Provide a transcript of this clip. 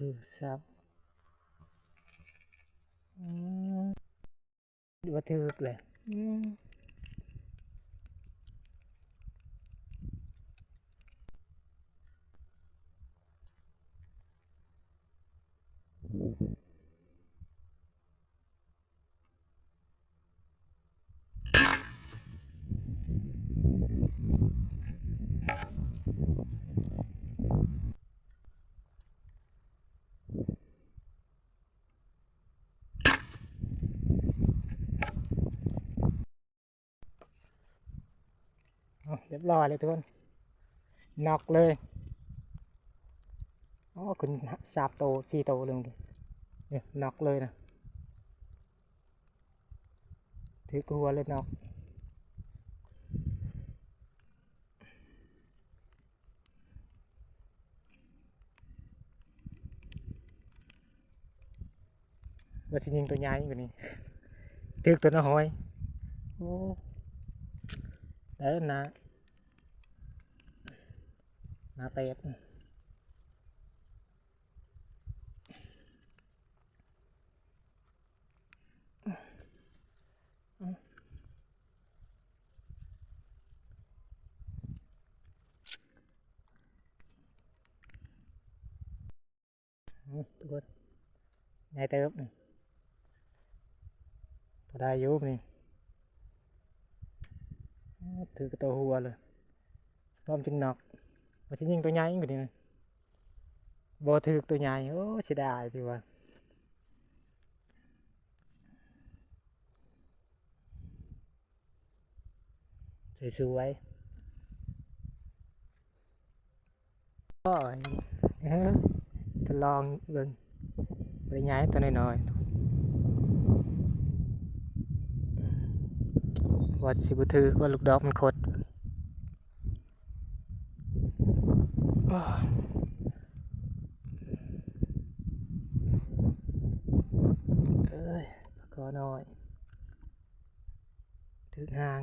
ອືມ ສັບ ອືມ ບໍ່ຖືກເລີຍ ອືມ. ເອົາ ຮຽບຮ້ອຍເລີຍທຸກຄົນ ນັອກເລີຍ. ອໍ ຂຶ້ນສາມໂຕ ສີ່ໂຕເລີຍ ນີ້ ນັອກເລີຍນະ ຖືກຫົວເລີຍ ນັອກ. ວ່າຊິຍິງຕົວໃຫຍ່ກວ່ານີ້ ຖືກຕົວນ້ອຍ. ໂອ້ ໄດ້ນະ ນະເຕັດ. ອືມ ທຸກຄົນ ໃຫຍ່ເຕີບນີ້ ພໍໄດ້ຢູ່ນີ້. ອືມ ຖືກຕົວຫົວເລີຍ ພ້ອມຈຶ່ງນັອກ. ວ່າຊິຍິງຕົວໃຫຍ່ກວ່ານີ້ ບໍ່ຖືກຕົວໃຫຍ່. ໂອ້ ເສຍດາຍຕິວ່າ ສວຍໆ. ໂອ້ຍ ເອີ ທົດລອງເບິ່ງ ບໍ່ໄດ້ໃຫຍ່ ຕົວນ້ອຍໆ ວ່າຊິບໍ່ຖືກ ວ່າລູກດອກມັນຄົດ. ໂອ້ຍ ເອີຍ ປາຄໍນ້ອຍ ຖືກຫາງ.